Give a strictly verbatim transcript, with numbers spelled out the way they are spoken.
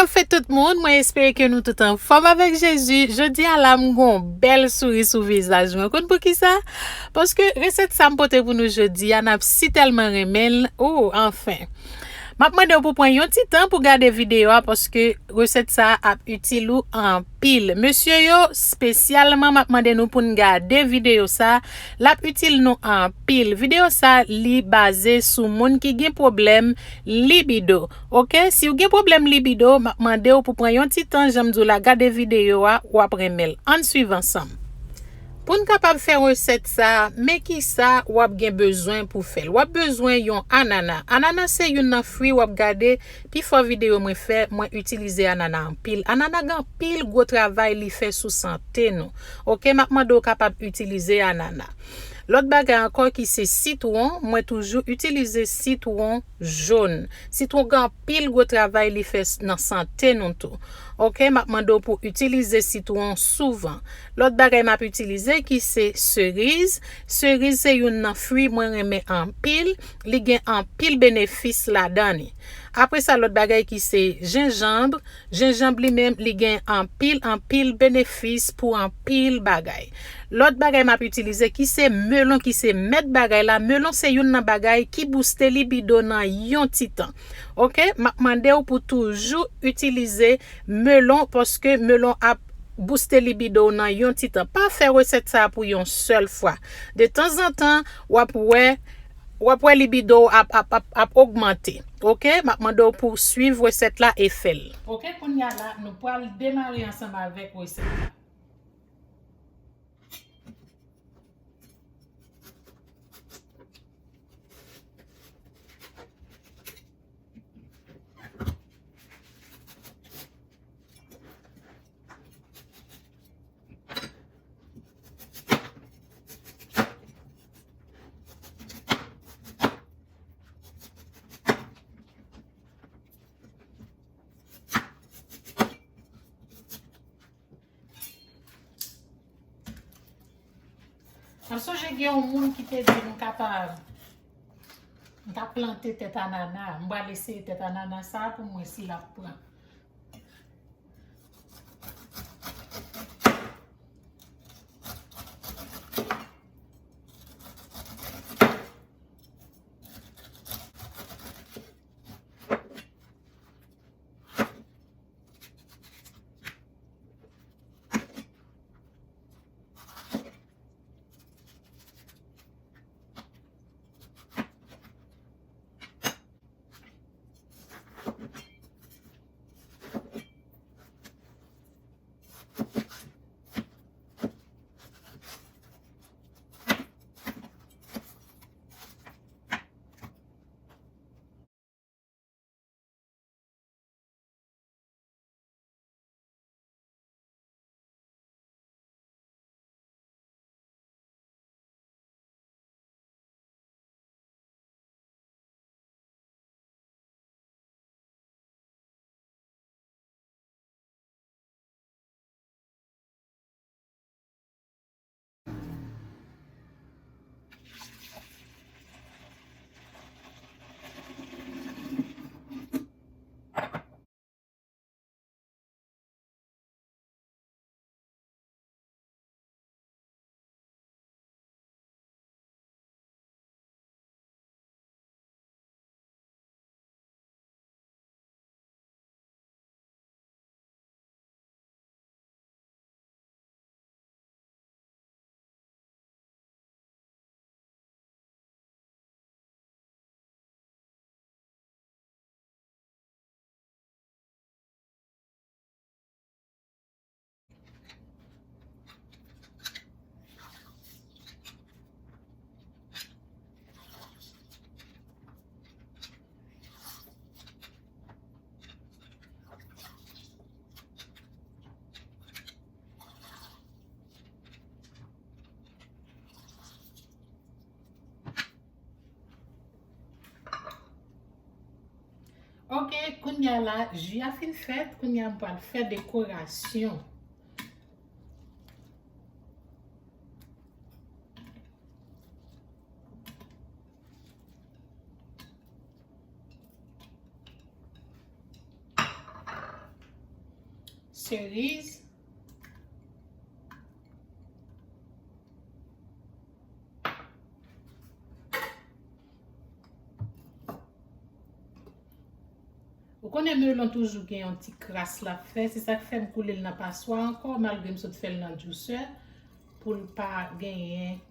Ap fèt tout moun, mwen espere ke nou tout anfòm avèk Jezi. Jodi a la, m gon bèl souri sou vizaj mwen. Konn poukisa? Paske resèt sa m pote pou nou jodi a, n ap si tèlman renmen l. Ou, anfen. M ap mande w pou pran yon ti tan pou gade videyo a, paske resèt sa a ap itil ou anpil. Mesye yo, espesyalman, m ap mande nou pou n gade videyo sa a. L ap itil nou anpil. Videyo sa a, li baze sou moun ki gen pwoblèm libido. Oke? Si w gen pwoblèm libido, m ap mande w pou pran yon ti tan, jan m di w la, gade videyo a, w ap renmen l. Ann swiv ansanm. Pou n kapab fè resèt sa a, men kisa w ap gen bezwen pou fè l. W ap bezwen yon anana. Anana se youn nan fwi w ap gade, pifò videyo mwen fè, mwen itilize anana anpil. Anana gen anpil gwo travay li fè sou sante nou. Oke, m ap mande w kapab itilize anana. Lòt bagay ankò ki se sitwon, mwen toujou itilize sitwon jòn. Sitwon gen anpil gwo travay li fè s-, nan sante nou tou. Oke, m ap mande w pou itilize sitwon souvan. Lòt bagay m ap itilize ki se seriz. Seriz se youn nan fwi mwen renmen anpil. Li gen anpil benefis ladan li. Apre sa, lòt bagay ki se jenjanm. Jenjanm li menm, li gen anpil, anpil benefis pou anpil bagay. Lòt bagay m ap itilize ki se melon, ki se mèt bagay la. Melon se youn nan bagay ki bouste libido nan yon ti tan. Oke, m ap mande w pou toujou itilize melon, paske melon ap bouste libido w nan yon ti tan. Pa fè resèt sa a pou yon sèl fwa. De tanzantan, w ap wè, w ap wè libido w ap, ap, ap, ap ogmante. Oke, m ap mande w pou swiv resèt la e fè l. Oke, kounye a la, nou pral demare ansanm avèk resèt la. M sonje gen yon moun ki te di m ka pa, m ka plante tèt anana. M pral eseye tèt anana sa a pou m wè si l ap pran. Ok, kounye a la, ji a fin fèt, kounye a m pral fè dekorasyon. Cheriz. Ou konnen melon toujou gen yon ti kras l ap fè, se sa k fè m koule l nan paswa ankò, malgre m sot fè l nan juicer, pou l pa genyen